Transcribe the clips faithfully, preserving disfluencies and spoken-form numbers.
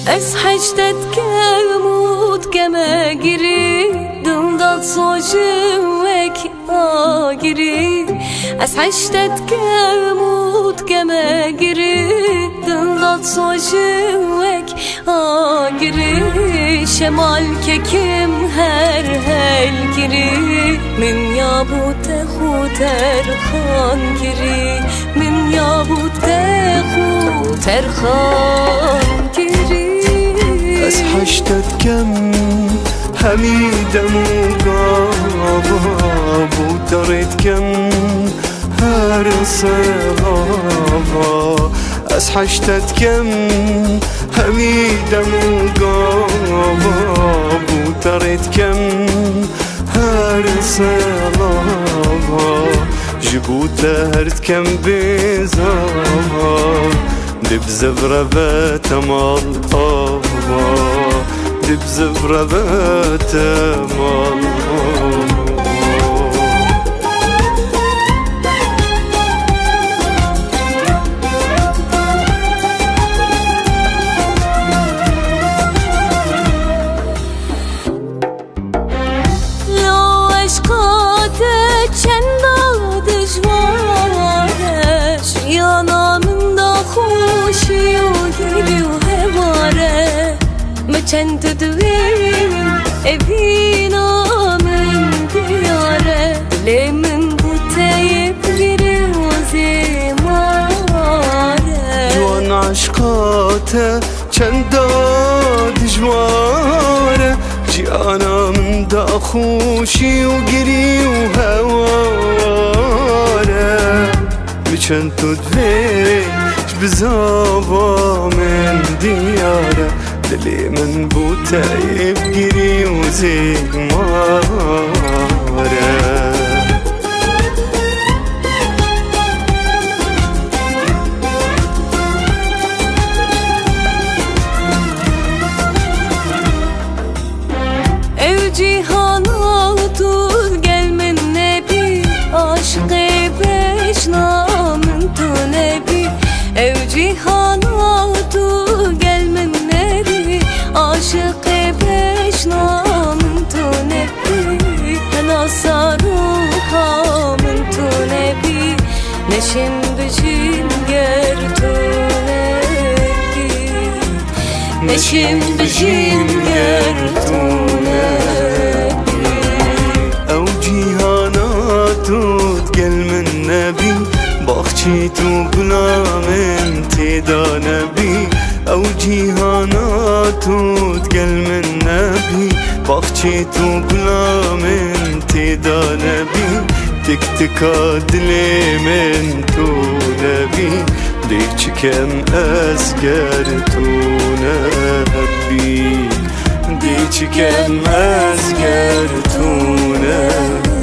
Ez heşte dikem û dikeme girî, dil da dizojim wek agirî. Ez heşte dikem û dikeme girî, dil da dizojim wek agirî. Şemal kekim her helgirî, min ya bû te xû terxan girî. Min ya bû te xû terxan kirî. Ez heşte dikem hemî dem û gava, bû te rê dikem her sehava. Ez heşte dikem hemî dem û gava, bû te rê dikem her sehava. Ji bo te her dikem bêzava, dê bi zevre ve te mal ava, dê bi zevre ve te mal ava. Lo eşqa te çenda dijwar e, jiyana min da xweşî û gilî û hewar e. Mi çend tu divê evîna min diyar e, dilê min bû te yê bigirî û zêmar e. Ciwan eşqa te çenda dijwar e, jiyana min da xweşî û girî û hewar e. Mi çend tu divê ji bizava min diyar e, dilê min bû te yê bigirî û zêmar e. Ew cîhana tu gel min nebî, aşiqê bejna min tu nebî. Ew cîhana tu gel min nebî, aşiqê bejna min tu nebî. Hena saruha min tu nebî, neşim bijim ger tu nebî. Neşim bijim ger tu nebî. Ew cîhana tu gel min nebî, baxçê tu gula min têda nebî. Ew cîhana tu gel min nebî, baxçê tu gula min têda nebî. Tik tika dilê min tu nebî, dê çi kem ez ger tu nebî. Dê çi kem ez ger tu nebî.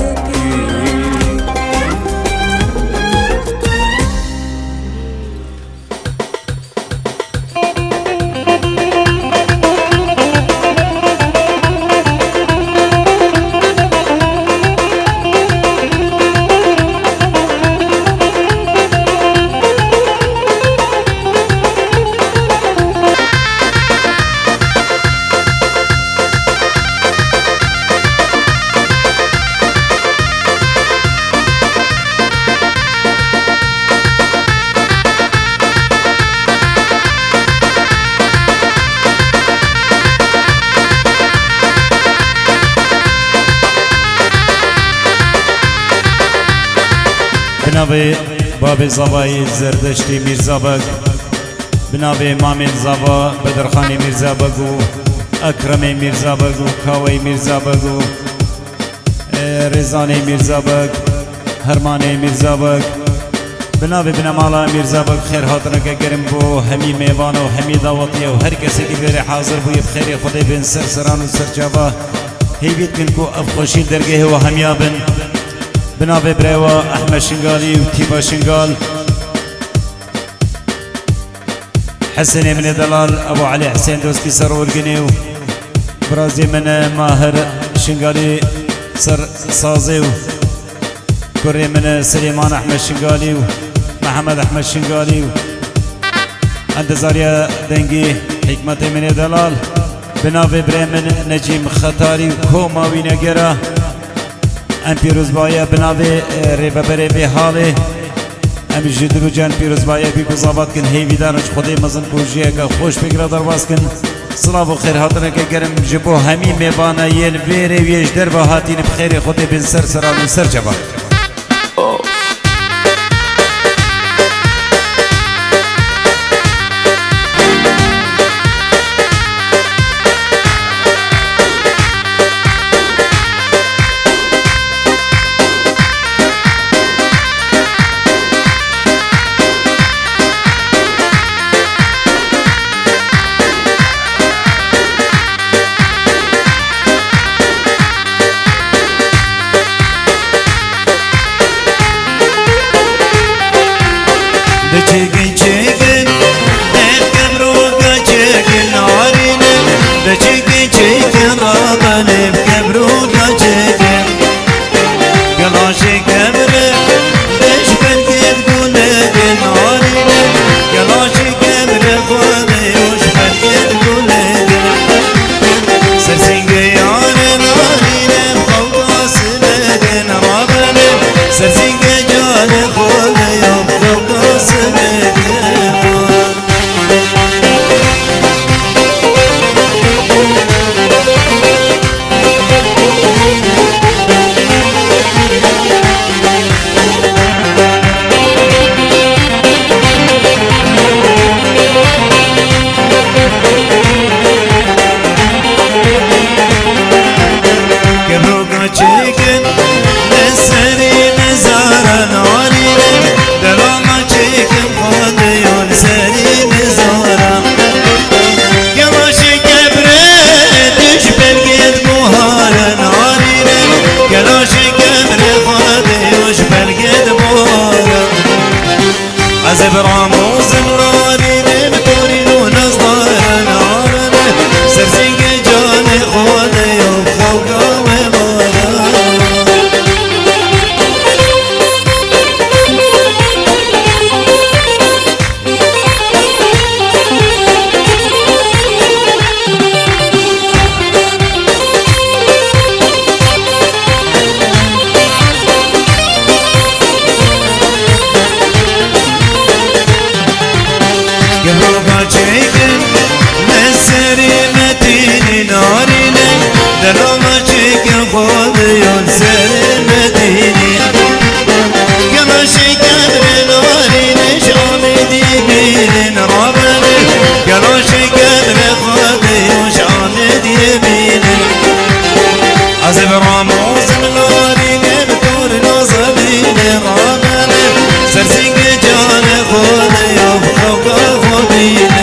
Bi navê Babê Zavayê Zerdeştê Mîrzabeg, bi navê Mamên Zava Bedirxanê Mîrzabeg û Ekremê Mîrzabeg û Kaweyê Mîrzabeg û Ê, Rêzanê Mîrzabeg, Hermanê Mîrzabeg, bi navê binemala Mîrzabeg xêrhatineke germ bo hemî mêvan û hemî dawetiye û her kesekî vêrê hazir bûye bi xêrê Xwedê bên ser seran û ser çava. Hêvî dikin ku ev xweşî dergehê wa hemiya bin. Bi navê birayê wa Ehmed Şingalî û tîpa Şingal. Hesenê min ê delal, Ebu Elî Hesên Dostî ser orgenê û birazê min Mahir Şingalî ser sazê û kurê min Silêman Ehmed Şingalî û Mihemed Ehmed Şingalî û endezariya dengê Hikmetê min ê delal, bi navê birê min Necîm Xetarî û koma wî negera. Em pîrozbahiya bi navê, e, rêveberê vê halê. Em ji dil û can pîrozbahiya bî ku zava dikin, hêvîdar in ji Xwedê mezin ku jiyeke xweş pêk re derbas kin. Silav û xêrhatineke germ ji bo hemî mêvana yên vê rêwiyê ji derve hatîn bi xêrê Xwedê bên ser seran û ser çavan. Diçikin çikin, ev kevroka çikin narîne. Diçikin çikin, raben ev kevroka çikin. Gelaşê kevre, beş belgê gule de narîne. Gelaşê kevre, Xwedê, beş belgê gule de. Sersîngê yarê narîne, xewka sinedin rabene. Sersîngê carê Xwedê ya, xewka sinedin. Kevroka çêkin, li serî mezara narîne, delama çêkin, Xwedê ya li serî mezara. Gelaşê kebre, tu ji belgê dibûhare narîne, gelaşê kebre, Xwedê ya ji belgê dibûhare. Ez ê bi ramozin narîne, bi torîn û nazdaran arine. Sersîngê canê Xwedê ya, xewka wê mare. Kevroka çêkin, li serî metînî narîne, delama çêkin, Xwedê ya li serê metînî. Gelaşê kebre narîne, ji Amêdî bînin rabene, gelaşê kebre, Xwedê ya ji Amêdî bînin. Ez ê bi ramozin narîne, bi tor nazebîne rabene. Sersîngê canê Xwedê ya, bi xewka xwe bîne.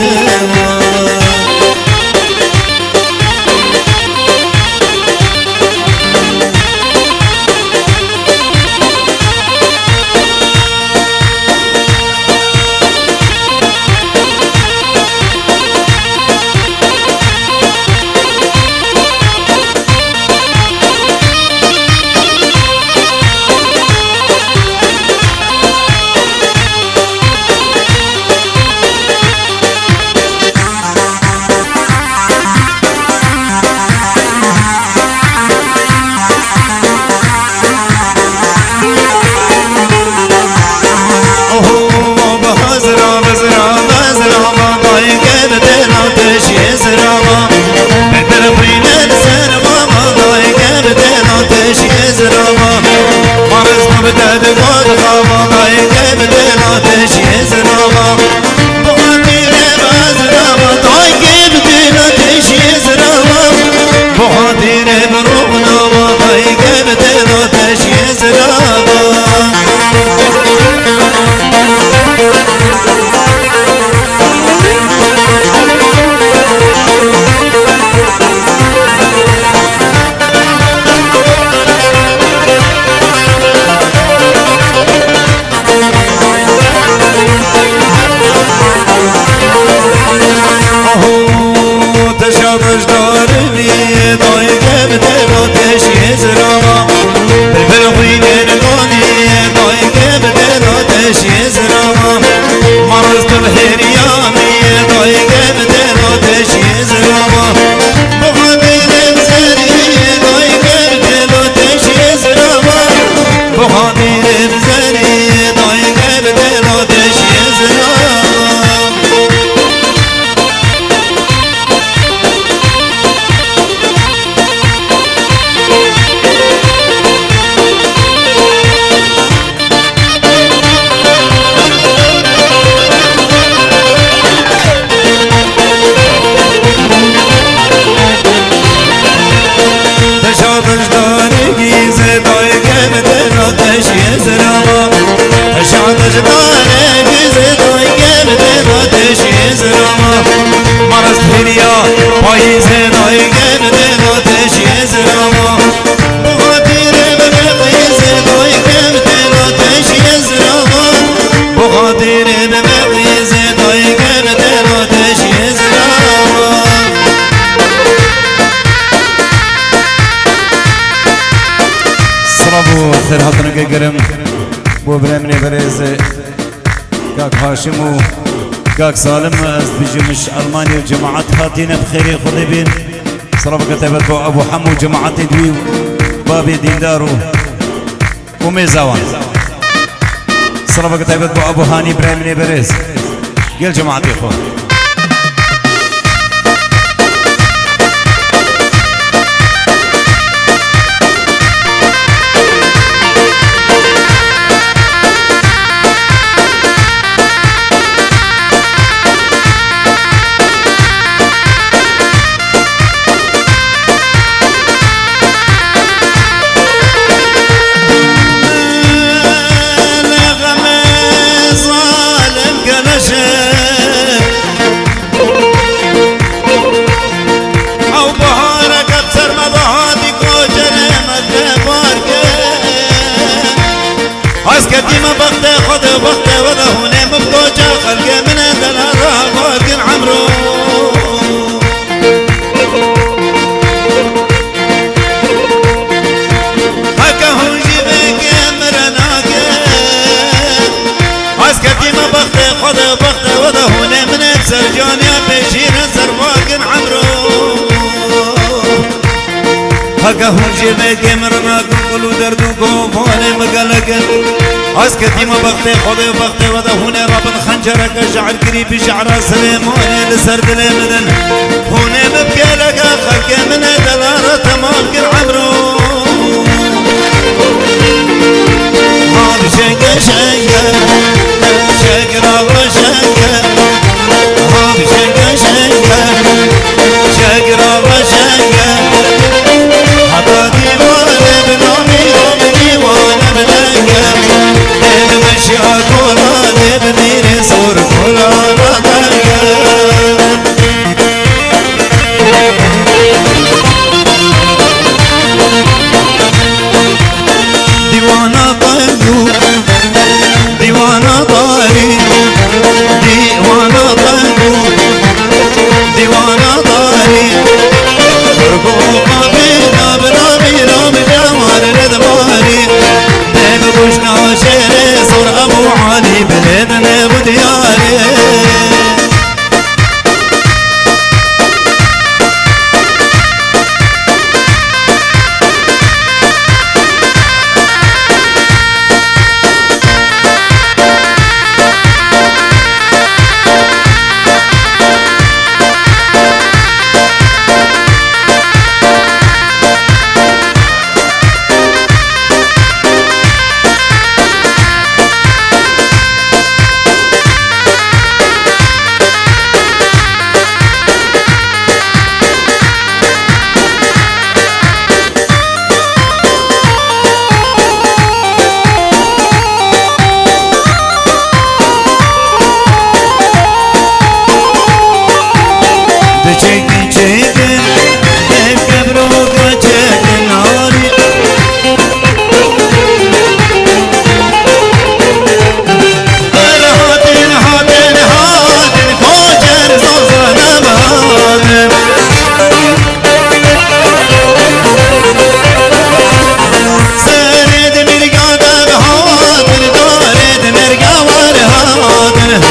Dare gizê dayke bi dêla teşiyê zirama. Marast hêriya payîzê dayke bi dêla teşiyê zirama. Bu xatirê bi meqîzê dayke bi dêla teşiyê zirama. Bu xatirê bi meqîzê dayke bi dêla teşiyê zirama. Silav û xêrhatineke germ bo birayê min ê berêz. Kak Haşim û Kak Salim, ez dibêjim ji Almanya û cemaet hatine bi xêrê Xwedê bên. Silaveke taybet bo Ebû Hemo û cemaetê dibî û babê dîndar û, û mêza wan. Silaveke taybet bo Ebû Hanî, birayê min ê berêz. Gel cemaetê xwe. Ew bihareke bi ser me ve hatî, koçerê me tebar kir. Hez ketî me bextê xwe de, bextê we de hûnê min bi koça xelkê min ê delal re heval kin emro. Heke hûn jî vê kê min re nake. Hez ketî me bextê xwe de, bextê we de hûnê min ê ser caniya pêşî re ser vakin emro. Heke hûn jê vekê min re nakin, kul û derd û gofanê min gelek in. Ez ketîme bextê Xwedê û bextê we de hûn ê rabin xencereke je'rkirî bi je'ra Silêmanê li ser dilê min in. Hûn ê min bi kêleke xelkê min ê delal re temam kin emro. Ha bi şenge şenge, şenkir axa şenge. Ha bi şenge şenge, şenkir axa şenge. Heta dîwanê bi namî, namî dîwanê bi denge. Dê bi min şiya kola, dê bi mîrê sor kola nadenge. Dîwana qengo, dîwana tarî, dîwana qengo, dîwana tarî. Kurgo mabê nabê nabê nabê nabê nabê. Dê bi goşna şêrê sor Ebû Alî bilê dine bi diyarê. Diçêkin çêkin, ev kevroka çêkin harî. Hatin, hatin, hatin, koçer zozana hatin. Serê di mirga de hatin, darê di mirga wan hatin.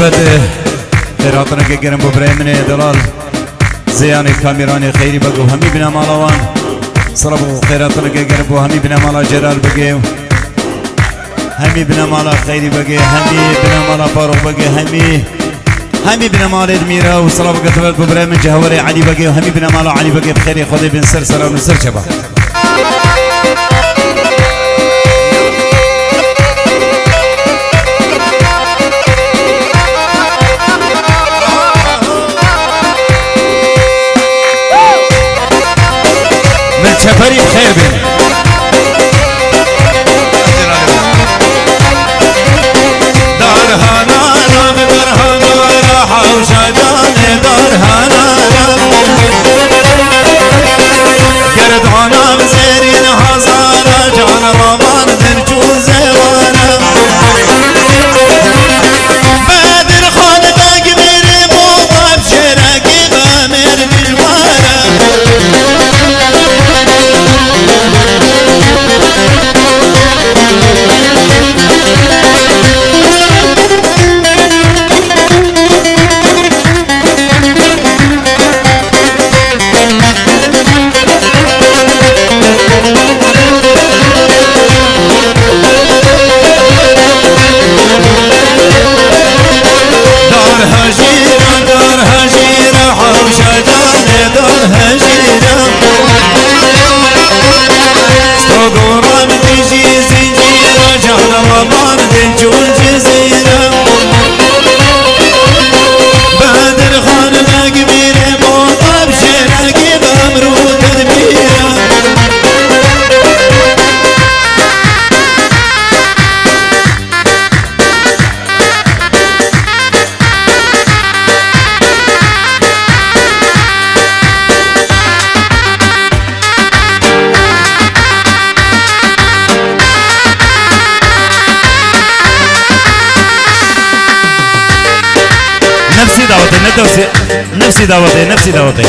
Xêratineke gerim bo birayê min ê delal Zeyanê Kameranê, xeyrî bego hemî binemala wan. Silav û xêratineke gerim bo hemî binemala Celal Begê. Hemî binemala Xeyrî Begê, hemî binemala Farûq Begê, hemî, hemî binemalê Mîra û silaveke taybet bo birayê min Cihawirê Elî Begê û hemî binemala Elî Begê bi xêrê Xwedê bên ser seran û ser çevan. Min çeperî xêr bin. Darhana ra, darhana ra, hewşa canê darhana ra. Gerdana bi zêrîn hazara, can raman din çû zêwana. Bedirxan beg mîrê moxab şêrekî be mêr dijmana. Dar hejîra, dar hejîra, hewşa canê dar hejîra. Sto goran dijî zincîra, can raman din çûn cizîra. Bedirxan beg mîrê moxab şêrekî be emrû tedbîra. Nefsî dawetê, ne dawetê, nefsî dawetê, nefsî dawetê.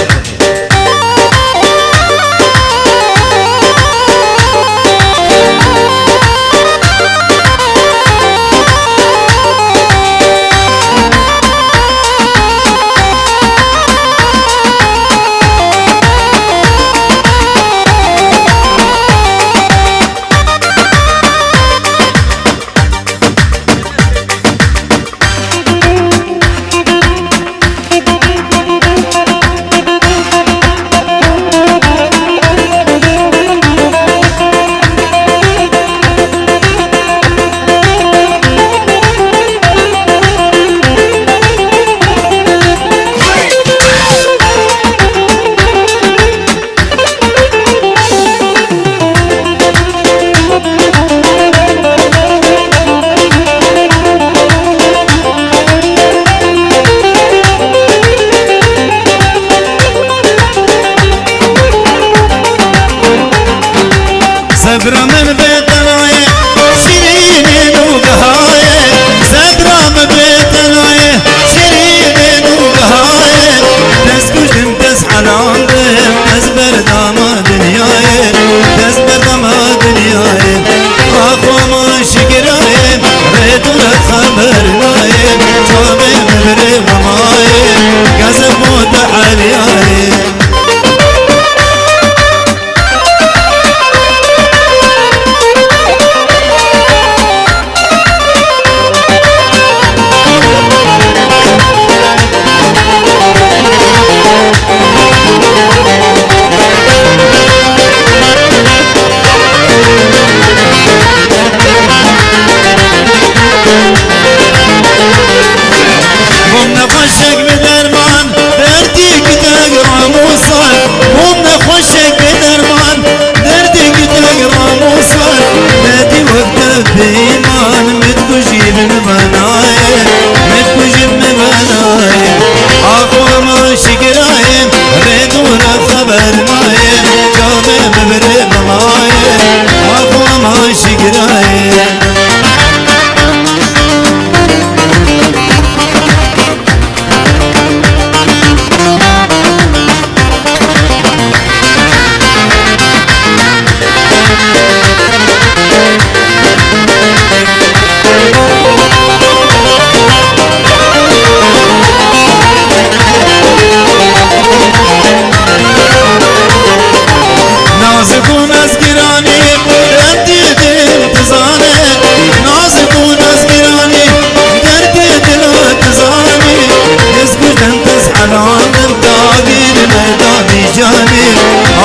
Agir dagir merdavî canê,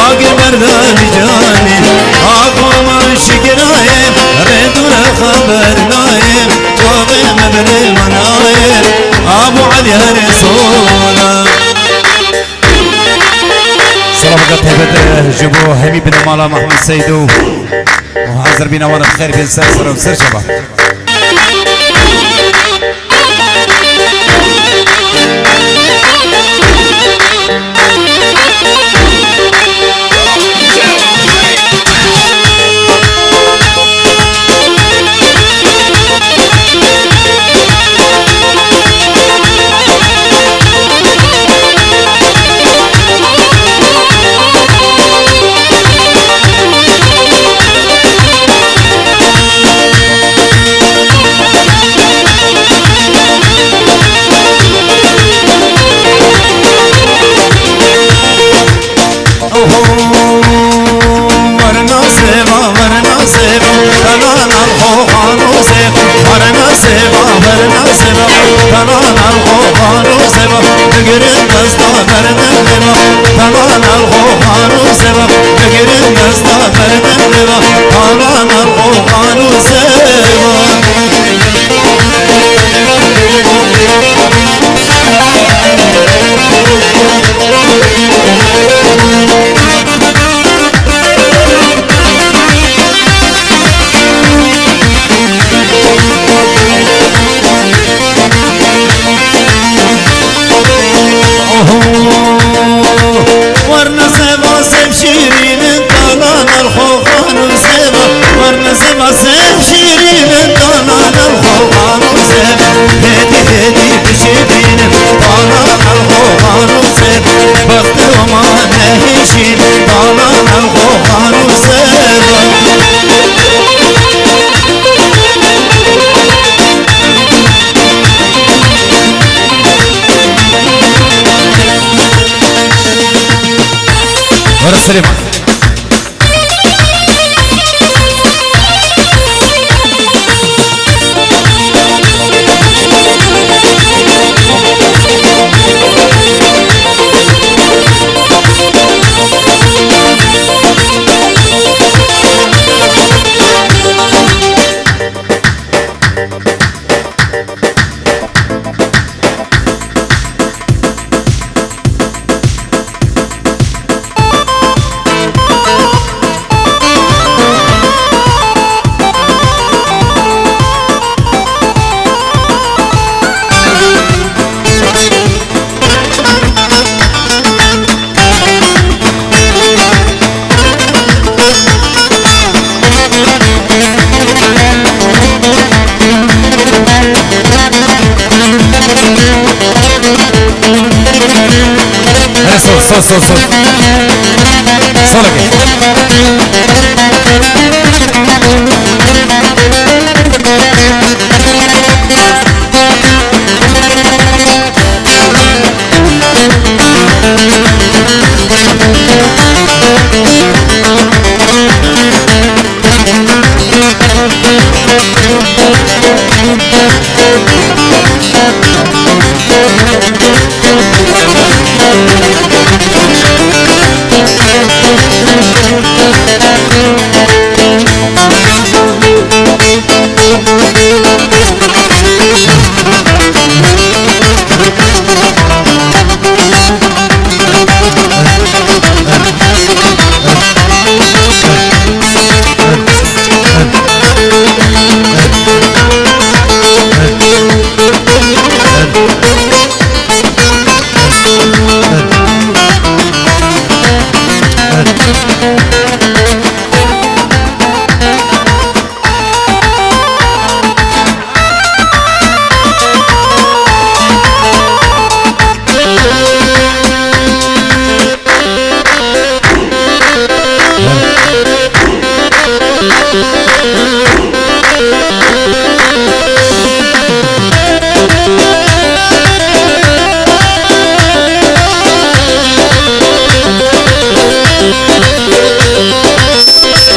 agir merdavî canê, a qoma şikirayê, rê dûre xeber nayê, çavê me bi rê manayê, Abu Elî herê sola. Selameke taybet ji bo hemî binemala Mehmed Seydo û hazir bîna wan bi xêr bên ser ser û ser çava. Werna seba sev şîrîn in talan el xo xan û seba. Werna seba sev şîrîn in talan el xo xan û seba. Hêdî hêdî bişîrîn in talan el xo xan û seba. Bextê ma nehişîn talan el xo xan û seba. Were Silêman. Hele sol, sol, sol, sol. Sol, okey.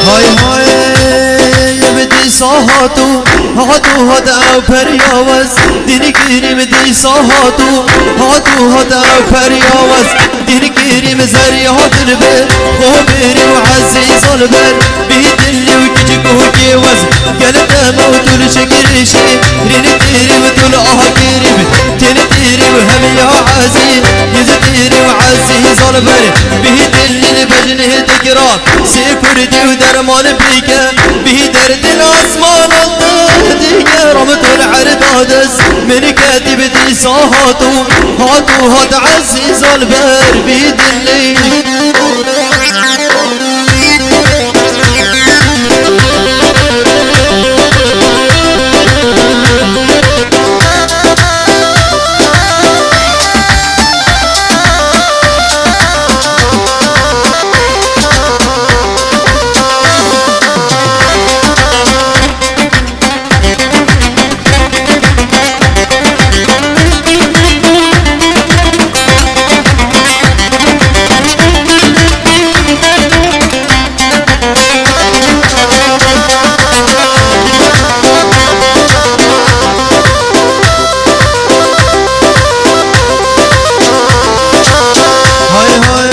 Hay hay, bi dîsa hatû. Hat û hat ew periyawez, dîn kirîm dîsa hat û, hat û hat ew periyawez, dîn kirîm zerya dilbir, xo bêrî û ezîz alber, bî dilî û kiçik û kêwez, gel deme û tu li şikirîşî, rîn têrî û tu li aha kirîm, têl têrî û hem ya ezîz, yîz têrî û ezîz alber, bî dilî li bejnê dikira, sê kurdî û derman bike, bî derdin asmanan dike, ram tu li erda dest, min ketîb dîsa hat û, hat û hat ezîz alber, bî dilî. Hay hay,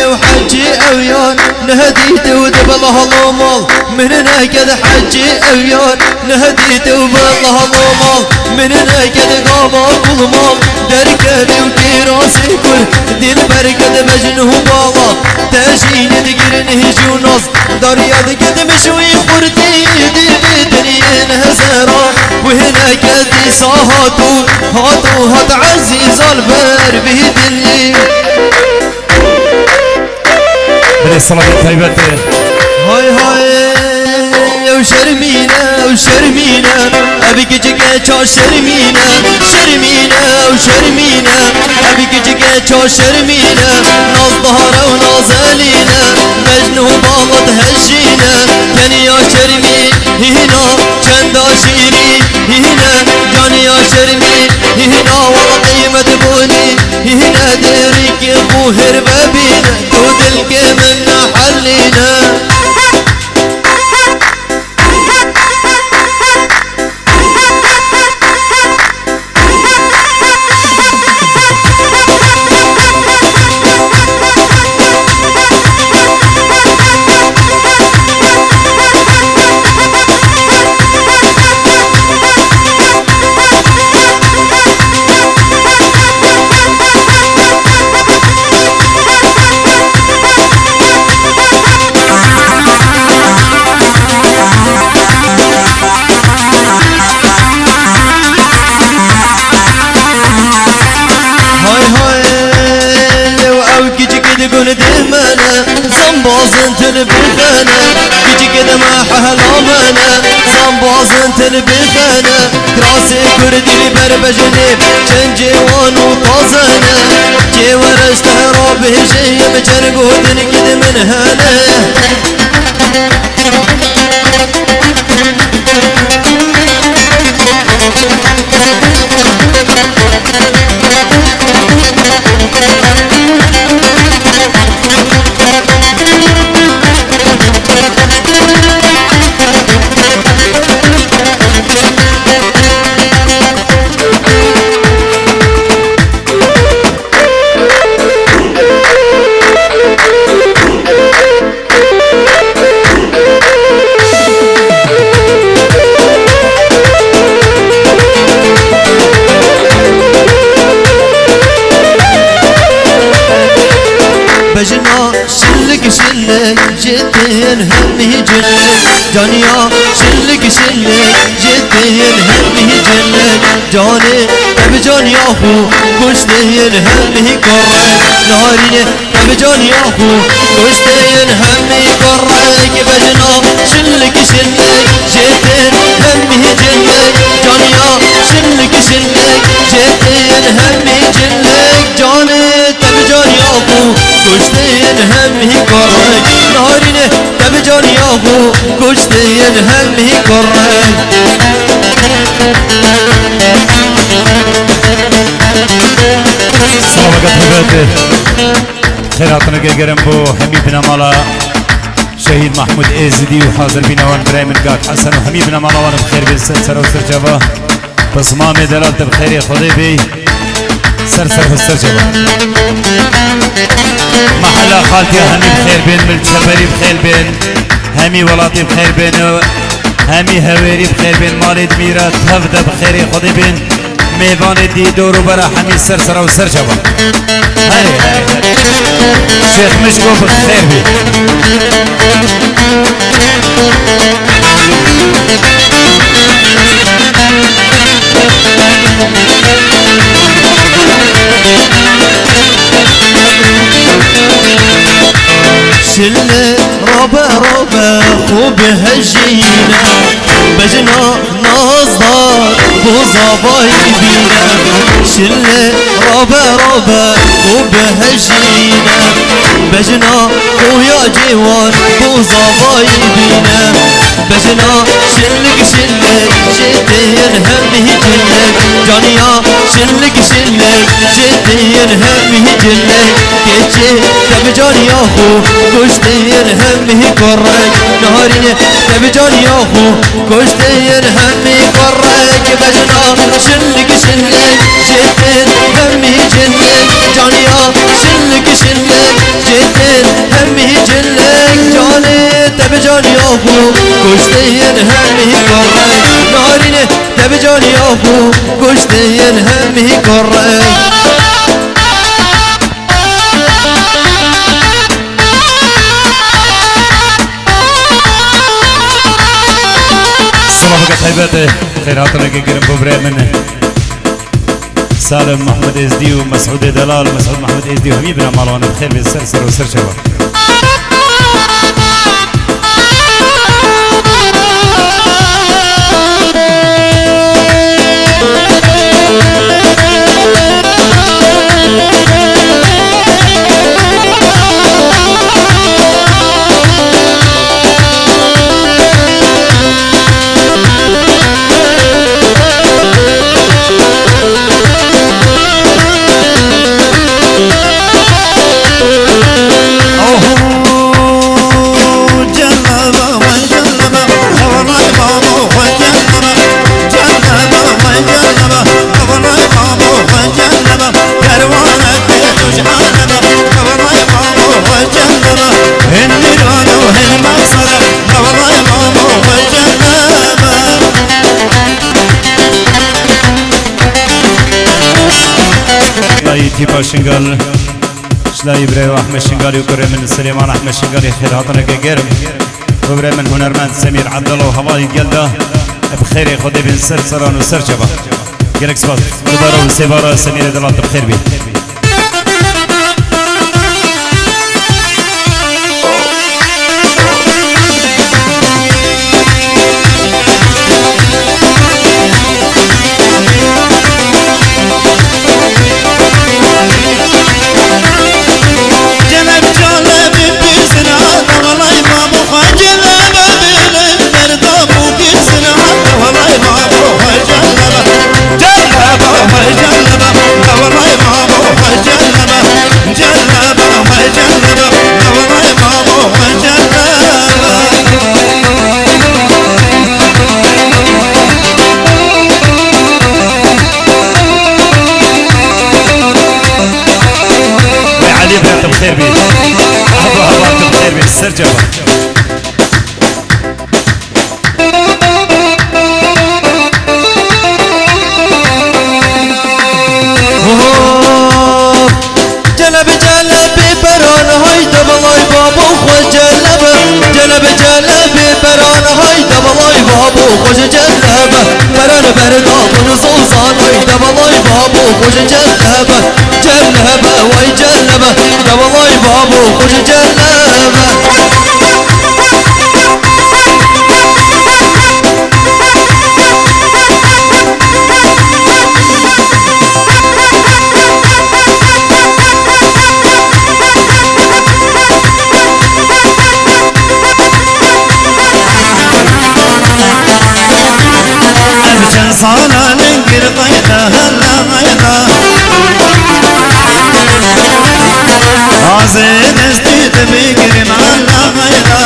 ew hecî ew yan, nehedî tu di bila halo mal, min neked hecî ew yan, nehedî tu bila halo mal, min neked gava kulmal, derkevî û kirasê kur, dilber ked mecnû bala, te jî nedigirin hîç û naz, Darya digidim ji wî xurtî, dî vê dinyên hezera. Wê neke dîsa hat û, hat û hat ezîz alber vî dilî. Birê salavê taybet e. Hay hay, ew şermîne, ew şermîne. Ev kiçike ça şermîne, şermîne, ew şermîne. Ev kiçike ça şermîne, nazdar ew nazelîne. Mecnû balat hejîne, keniya şermî hîna, çenda şîrî hîne. Caniya şermî hîna, wala qîmet bûnî hîne. Dêrîkê xû hêr vebîne, tu dilkê min nehelîne. Hay hay, ew, ew kiçikî di gul dimene, zembazin til bixene, kiçikî dime hehlamene, zembazin til bixene, kirasê kurdî li ber bejinê, çencê wan û tazene, kê were ji te re bihêje, yê min çend gotin kî di min hene. Bejna şillik şillik, jê tên hemî cillik. Caniya şillik şillik, jê tên hemî cillik. Canê te bi caniya xwe kuştên hemî kurrek. Naharînê te bi caniya xwe kuştên hemî kurrek. Bejna şillik şillik, jê tên hemî cillik. Caniya şillik şillik, jê tên hemî cillik. Canê te bi caniya xwe kuştên hemî kurrek. Naharînê te bi caniya xwe kuştên hemî kurrek. Salaveke taybet e. Xêrhatineke germ bo hemî binemala Şehîd Mahmûd Êzidî û hazirbîna wan birayê min Gak Hesen û hemî binemala wan bi xêr bên ser ser û ser çava. Pismamê delal te bi xêrê Xwedê bê. Ser ser û ser çava. Mehela Xaltiya hemî bi xêr bên, Milçeperî bi xêr bên, hemî welatî bi xêr bên û hemî Hewêrî bi xêr bên. Malê Dimîra tev de bi xêrê Xwedê bên. Mêvanê dî dor û bera hemî ser sera û ser çava. Herê, herê, herê. Şêx Mişko bi xêr bî. Şilê rabe rabe xwe bihejîne, bejna nazdar bo zavayî bîne. Şilê rabe rabe xwe bihejîne, bejna xuya cêwan bo zavayî bîne. Bejna şillik şillik jê tên hemî cillik, caniya şillik şillik jê tên hemî cillik. Keçê te bi caniya xwe kuştên hemî kurek, naharînê te bi caniya xwe kuştên hemî kurek. Bejna şillik şillik jê tên hemî cillik, caniya şillik şillik jê tên hemî cillik. Canê te bi caniya xwe kuştên hemî kurek, naharînê te bi caniya xwe kuştên hemî kurek. Silaveke taybet e, xêrhatineke girin bo birayê min Salim Mehmed Êzdî û Mesûdê Delal, Mesûd Mehmed Êzdî û hemî bina mala wan bi xêr bên ser ser û ser çava. Şilayî Tîpa Şingal, Şilayî birayê Ehmed Şingalî û kurê min Silêman Ehmed Şingalî xêrhatineke germ. Bi birayê min hunermend Semîr Ebdullah û hevalî gel de bi xêrê Xwedê bên ser seran û ser çava. Gelek spas. Dubara û sêbara Semîrê Delal te bi xêr bî. Wê Elî bira tu bi xêr bî. Heba heba tu bi xêr bî. Ser ceva. Celebe celebe beran hayde balay babo xwe celebe. Celebe celebe beran hayde balay babo xwe celebe. Beran berda bunu zozan hayde balay babo xwe celebe. Celebe vay celebe de balay babo xwe celebe. Ez çend sala lingir qayda hela qayda. Azê destî te bigirim hela qayda.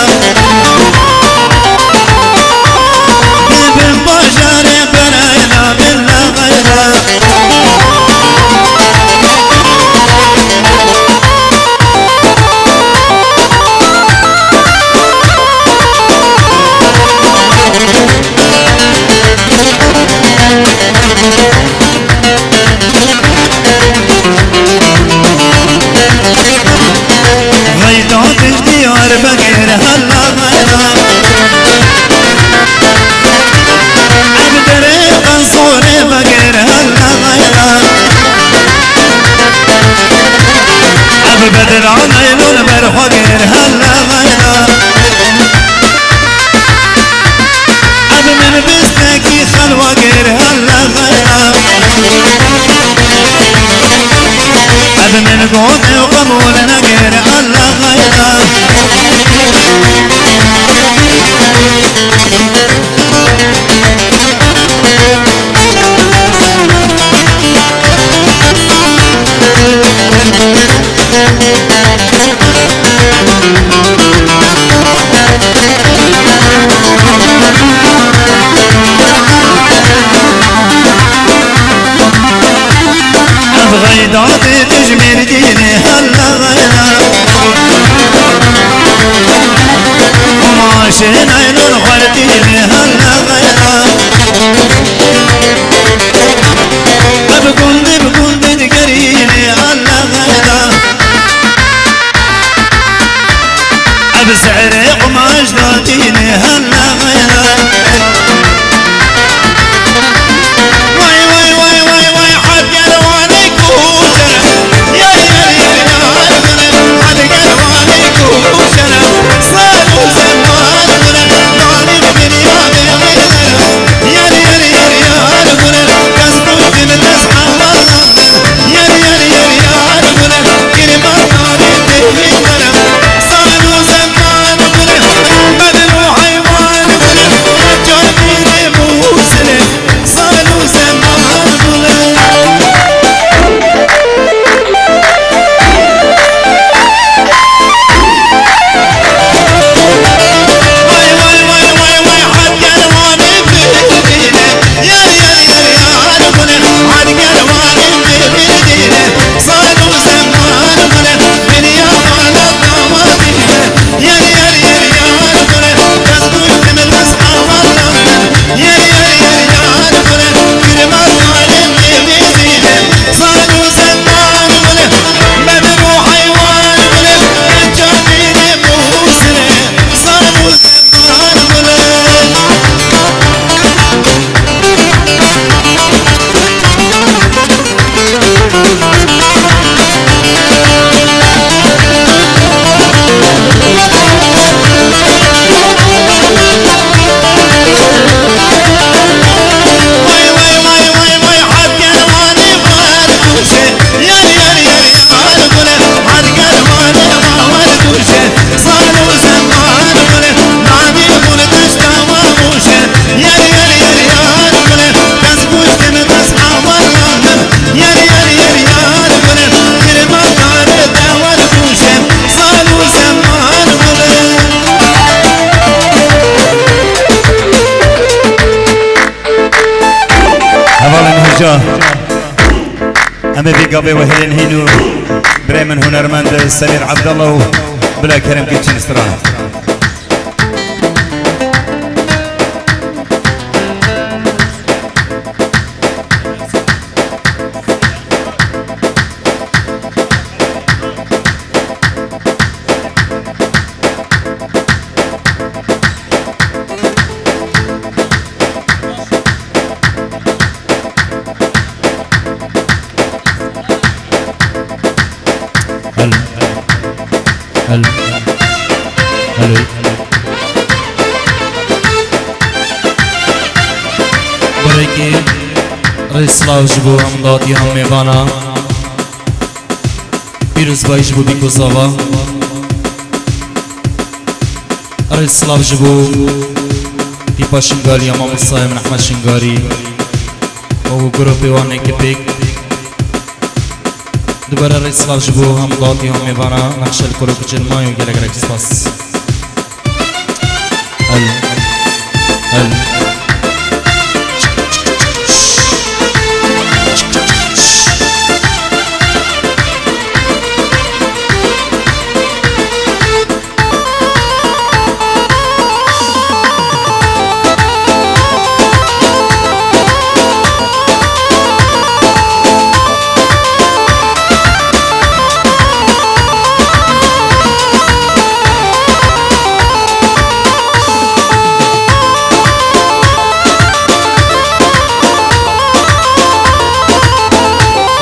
Bedra neylon ber xwe gir helle xeyra. Ev min bistekî xelwa gir helle xeyra. Ev min gote qebûl negir helle xeyra. Ev xeyda tê tu ji Mêrdînê helle xeyra. Qumaşê neylon xwertînê helle xeyra. Ev gundê bi gundê digerînê helle xeyra. Ev zehrê qumaş datînê helle xeyra. Vay, vay, vay, vay, vay, hep gel wanê kûçere. Yar, yar, yar, yar, gule, hadi gel wanê kûçere. Sar û zeman gule, yanî bi dinya bêxêdere. Yar, yar, yar, yar, gule, kes kûçin dest awa. Yar, yar, yar, yar, gule, girma tarê tevî gule. Sar û zeman gule, bedr û heywan gule, hecca mîrê Mûsile. Sar û zeman gule. Hevalên hêja, em ê vî gavê we hêlên hîn û birê min hunermend Semîr Abdallah û bila kerem geçin strana. Hello. Hello. Hello. Berekê rê silav ji bo hemdatiya mêvana. Pîrozbahî ji bo Bîko Zava. Rê silav ji bo tîpa Şingalî ya mamostayê min Ehmed Şingalî û grûpê wan ekipêk. Dubare rê silav ji bo hemdatiya mêvana nexşe li kurok cin mayo gelek gelek spas. Hel. Hel.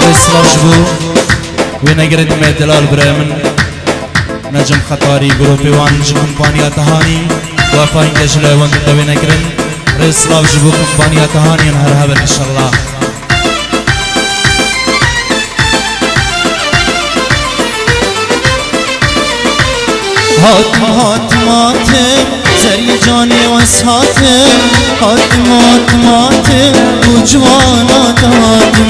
Rê silav ji bo Wênegirin me delal birayê min Necim Xetarî, grûpê wan ji kumpaniya Tehanî, wefayên gejile wan dide wênegirin. Rê silav ji bo kumpaniya Tehanî yên her hebin înşallah. Hatim, hatim, hatim, zerî canê wes hatim. Hatim, hatim, hatim, bû ciwana datim.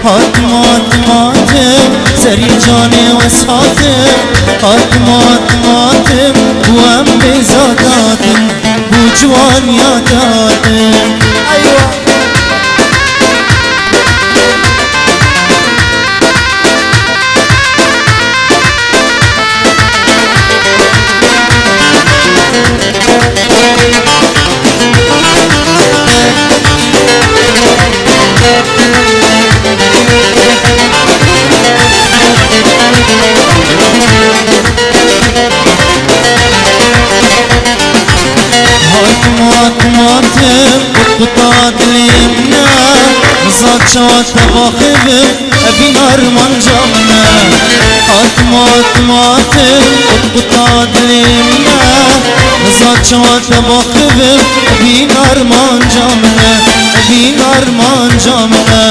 Hatim, hatim, hatim, zerî canê wes hatim. Hatim, hatim, hatim, bû em bêza datim, bû ciwaniya datim. Eywa! Hatim, hatim, hatim, qut quta dilê min e, niza çawa te baxivim, evîn armanca min e. Hatim, hatim, hatim, qut quta dilê min e, niza çawa te baxivim, evîn armanca min e, evîn armanca min e.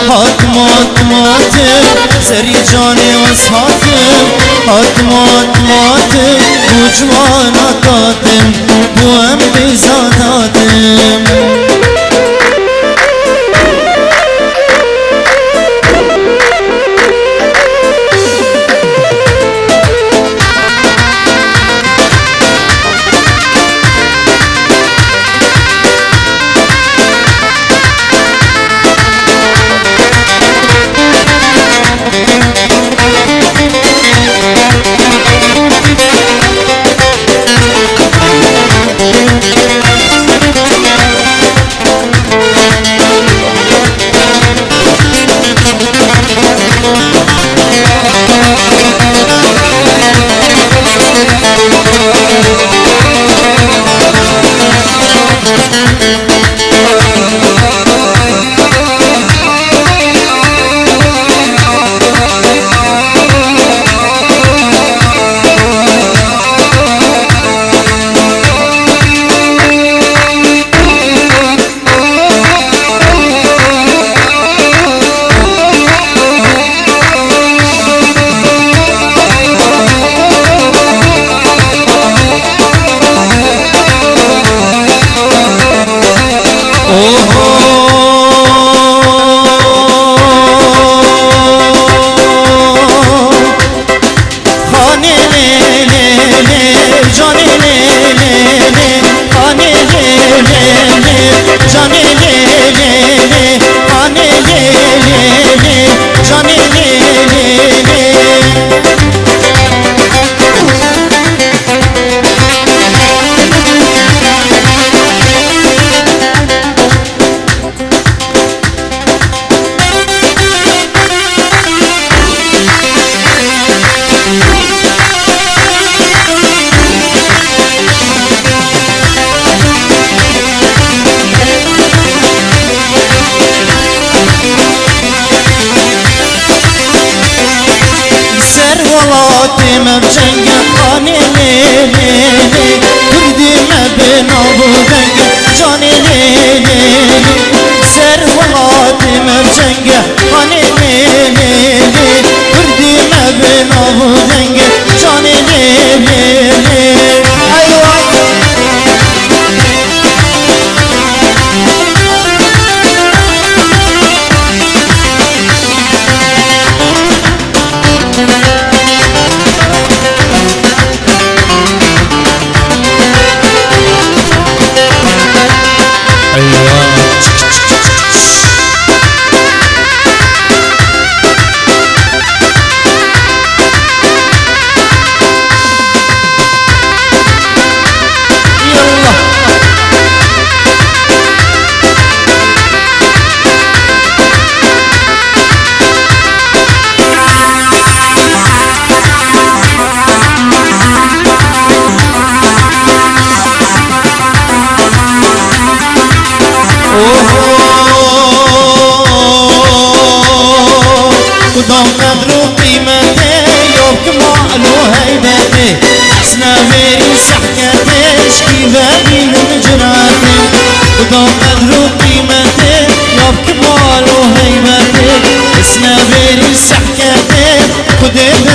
Hatim, hatim, hatim, zerî canê wes hatim. Hatim, hatim, hatim, bû ciwana datim, bû em bêza datim. Ser welatê me bi ceng e, hanê lê lê lê, Kurdê me bi nav û deng e, canê lê lê lê. Ser welatê me bi ceng e, hanê lê lê lê, Kurdê me bi nav û deng e, canê lê lê lê. Ay vay!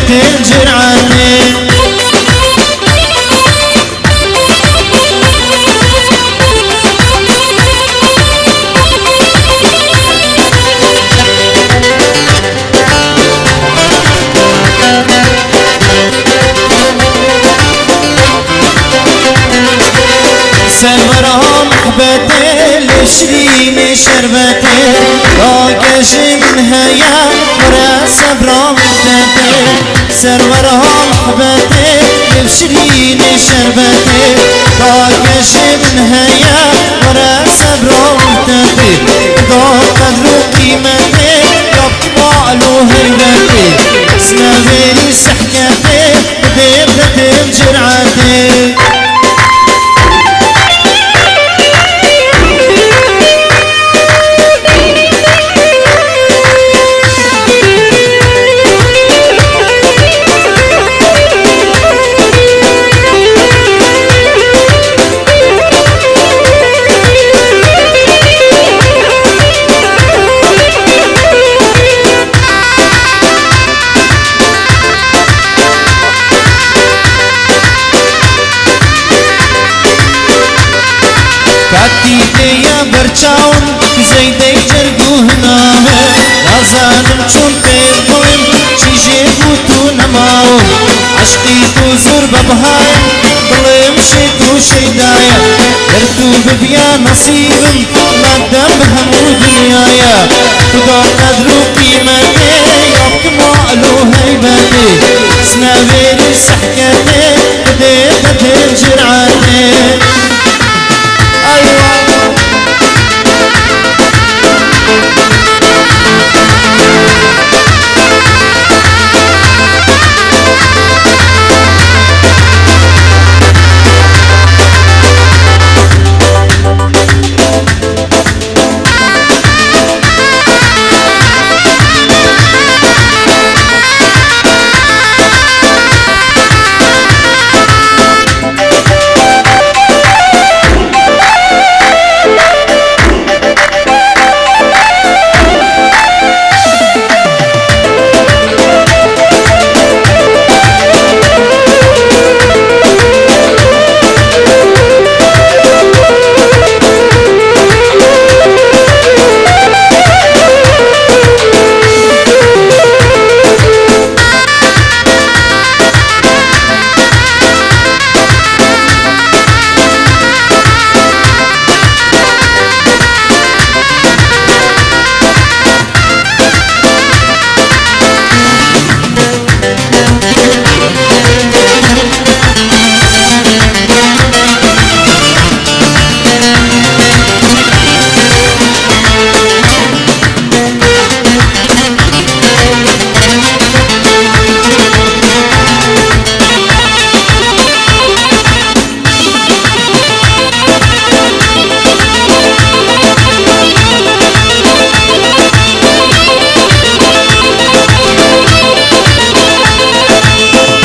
Têncir erdê. Serwera mihbetê, lê şirînê şerbetê, dagê ji min heye, were sebra min dedê. Serwera mihbetê, lê şirînê şerbetê, dagê ji min heye, were sebra min dedê. Da qedr û qîmetê, ya mal û heybetê, sinevêrî sehketê, bidê bedê cir'etê. Katî tê ya berçawn, zeydey cerg û hiname. Nazanim çûn pê bûm, çî jê bû tu nemawo. Eşqî tu zor be bihayim, dilê min şêt û şeydaya. Ger tu bibiya nesîbim, madem bi hemû dinyaya. Xuda qedr û qîmetê, ya kemal û heybetê. Sinevêrî sehketê, bidê bedê cir'etê. Eyvallah.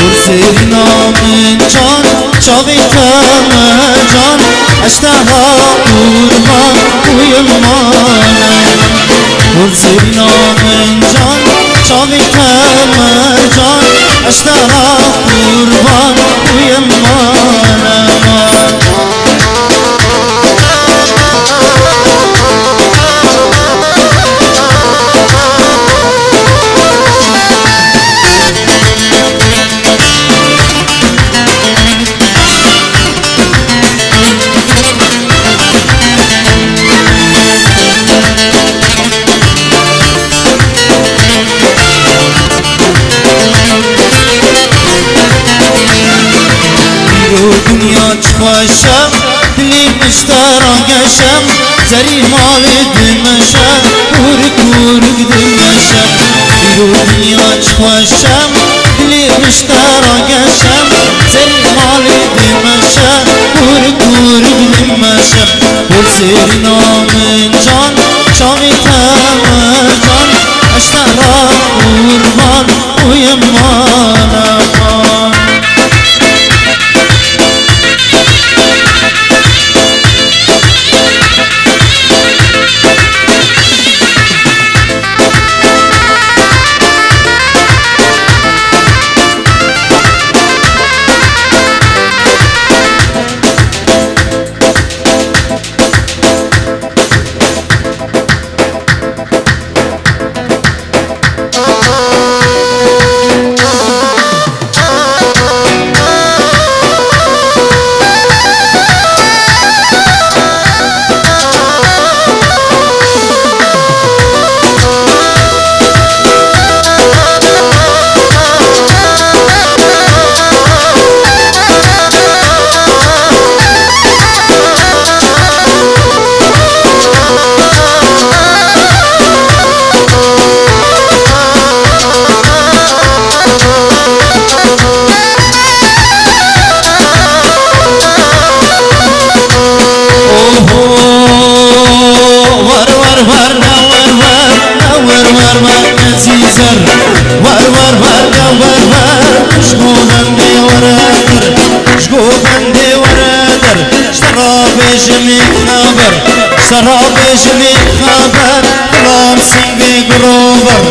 Hûr zêrîna min can, çavê te me can, ez te ha qurban û yê mane. Hûr zêrîna min can, çavê te me can, ez te ha qurban û yê mane. Îro dinya çi xweş e, dilê min ji te rageş e, zerê malê dimeşe, hûrik hûrik dimeşe. Îro dinya çi xweş e, dilê min ji te rageş e, zerê malê dimeşe, hûrik hûrik dimeşe. Hûr zêrîna min can, çavê te me can, ez te re qurban û yê mane. Ji govendê were der, ji govendê were der, ji te re bêjimê xeber, ji te re bêjimê xeber, Gulam Singê Grover.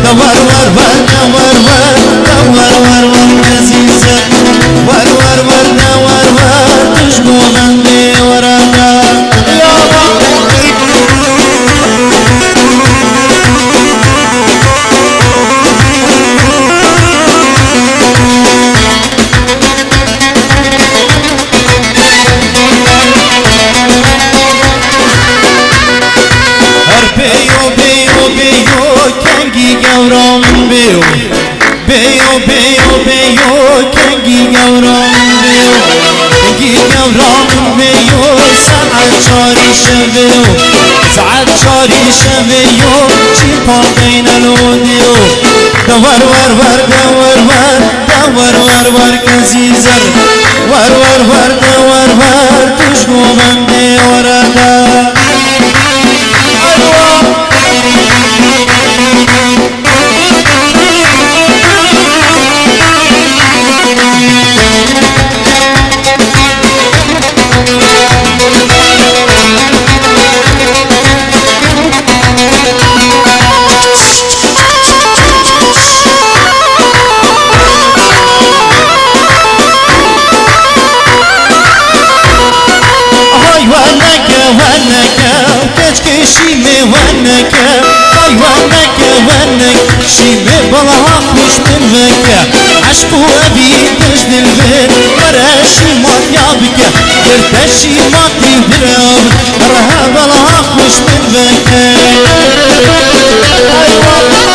De wer wer wer, de wer wer, de wer wer wer, ezîze. Wer wer wer, de wer wer, tu ji govendê were der. Ya Rab. Her bêyo, bêyo, bêyo, kengî gewra min bêyo. Bêyo, bêyo, bêyo, kengî gewra min bêyo. Kengî gewra min bêyo, saet çarî şevê yo. Saet çarî şevê yo, çî pardeyne lodê yo. De wer, wer, wer, de wer, wer, de wer, wer, wer, kezî zer. Wer, wer, wer, de wer, wer, tu ji govendê were de. Hay weneke, weneke, keçkê şîmê weneke. Hay weneke, weneke, şîmê belaha xweş min veke. Eşq û evî tij dilbir, were şîmaniya bike. Girte şîma tîvdir, rehe belaha xweş min veke. Hay wallah.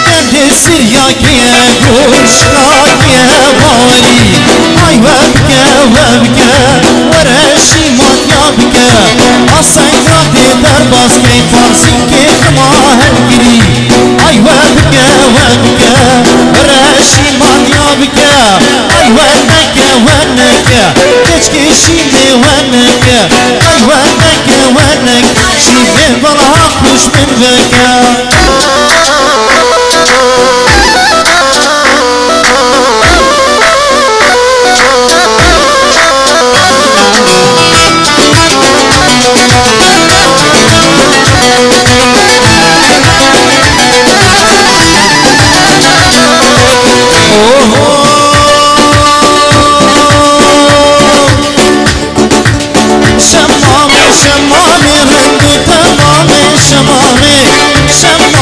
Derdê sirya keye goşka keye bawerî. Ay we bike, we bike, were şîmaniya bike. Aseng radê derbas key, parzînkê dima hevgirî. Ay we bike, we bike, were şîmaniya bike. Ay we neke, we neke, keçkê şîmê we neke. Ay we neke, we neke, şîmê bela xweş min veke. Şemamê, şemamê, reng û temamê, şemamê, şemamê.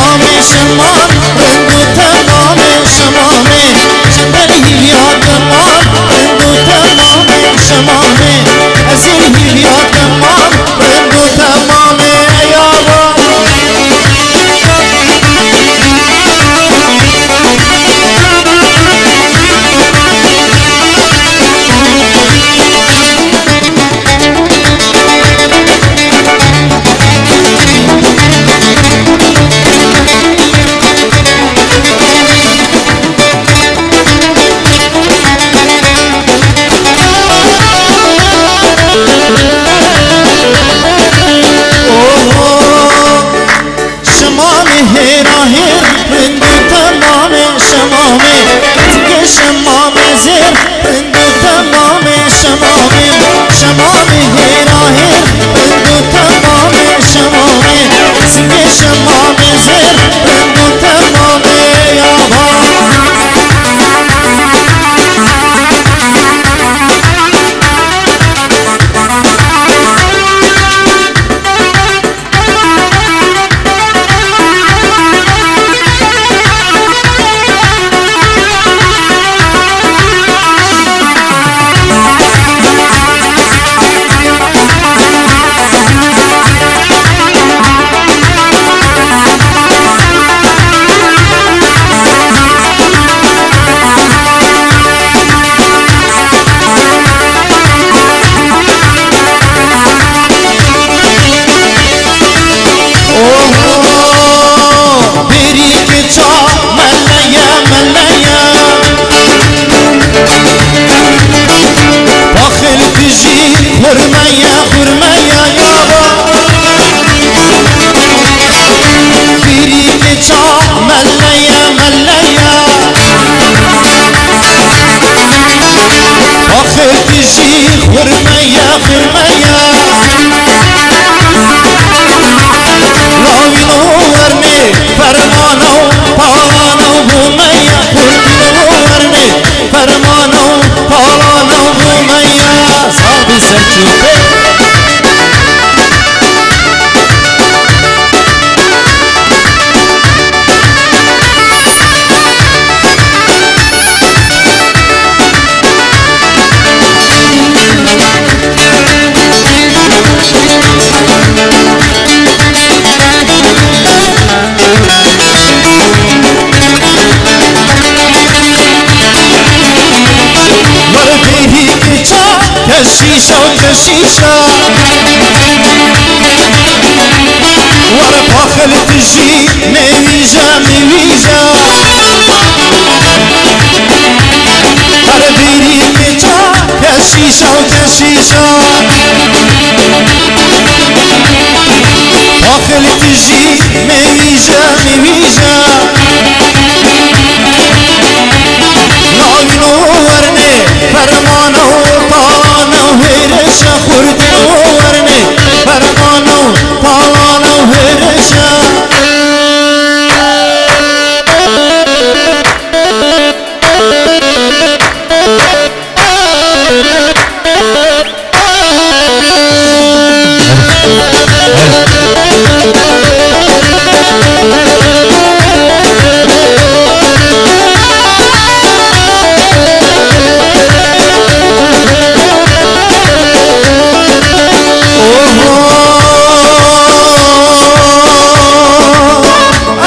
Xurmeya, xurmeya yaba. Bîrî kiça meleya, meleya. Axir tu jî xurmeya, xurmeya. Lawîno wernê fermano, palano bûmeya. Xurtîno wernê fermano, palano bûmeya. Sağ ol Selçuk. Werdî kiça keşîşa, keşîşa. Were paxil tu jî mêvîja, mêvîja. Her bîrî kiça keşîşa, keşîşa. Paxil tu jî mêvîja, mêvîja. Navîno wernê fermano, palano hêrişa. Xurtîno wernê fermano, palano hêrişa.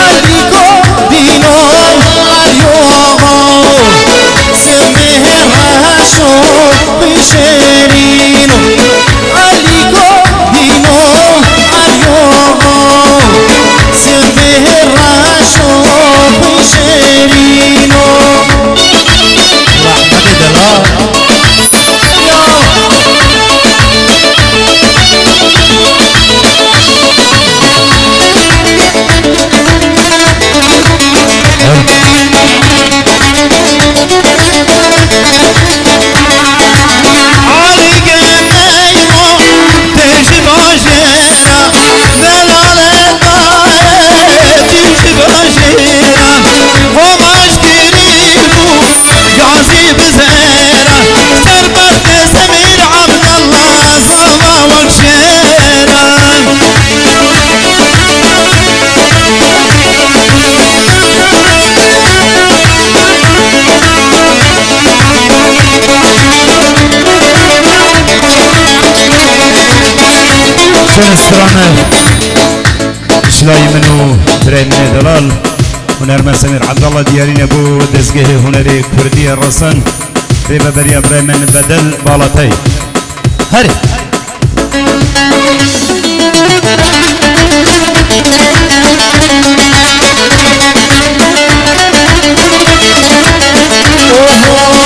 Elîko dîno, eryo axa, simê reşo bişêrîno. Elîko dîno, eryo axa, simê reşo bişêrîno. Rehmetê delal. Alî geleymo tê ji bajêra, delale dayê tê ji bajêra. Homaj kirî bû gazî bi zêra, ser berdê Semîr Abdallah, zava wek şêra. Şen strane. Ji layê min û birayê min ê delal, hunermend Semîr Abdallah diyarîne bo dezgehê hunerê kurdî ya Resen, rêveberiya birayê min Bedel Balatay. Herê. Oho,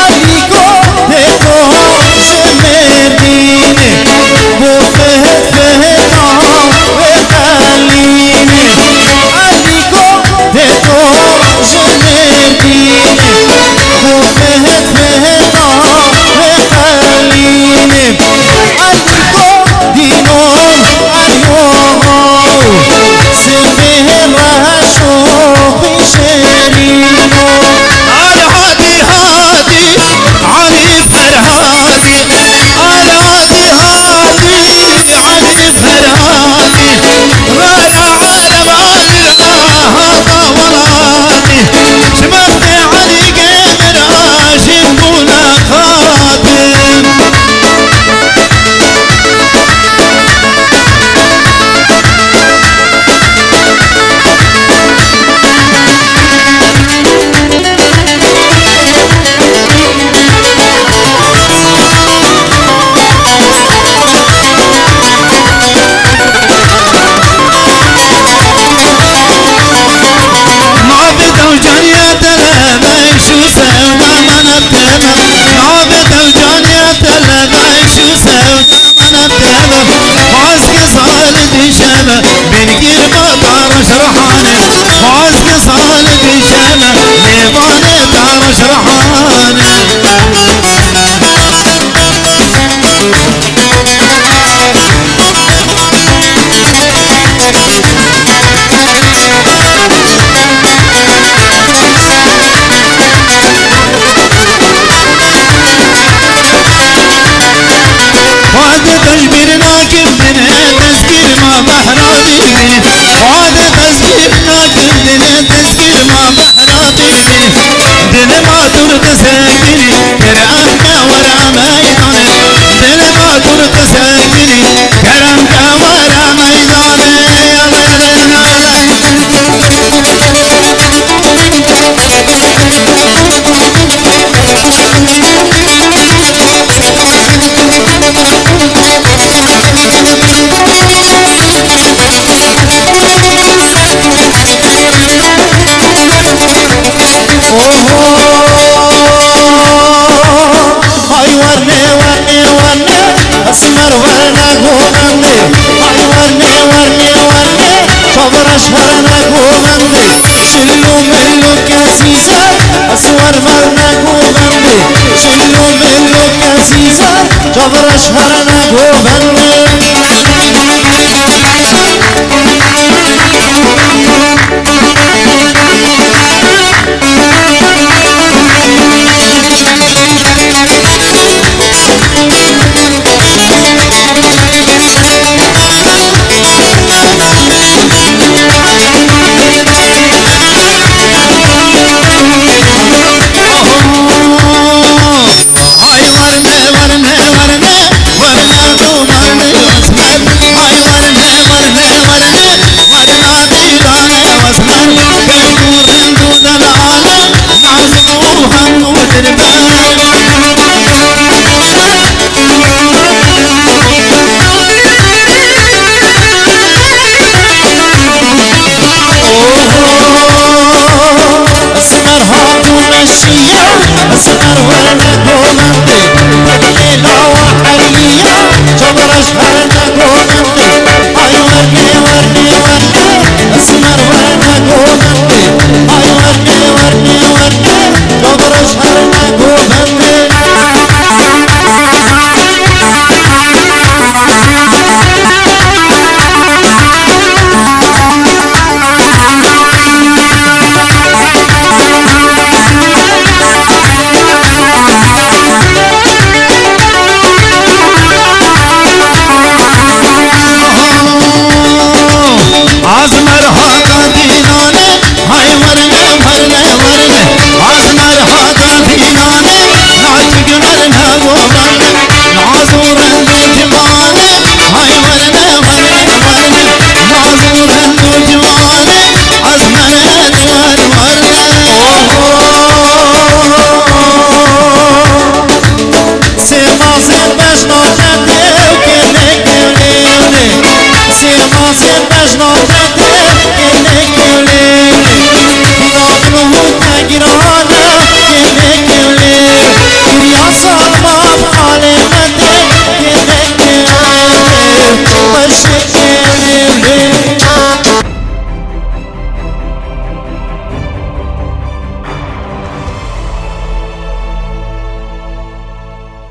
Elîko dê to ji Mêrdînê, bo fêt fêta wê qelînê. Elîko dê to ji Mêrdînê, bo fêt fêta Bîr nakim dinê destgîr ma behra dînî. Xwade destgîr nakim dinê destgîr ma behra dînî. Dinê ma tur tu sekinî, kerem ke were meydanê. Dinê ma tur tu sekinî, kerem ke were meydanê. Hay werne, werne, werne, esmer werne govendê. Hay werne, werne, werne, çavreş werne govendê. Şillo millo kesî ser, eswer werne govendê. Şillo millo kesî ser, çavreş werne govendê.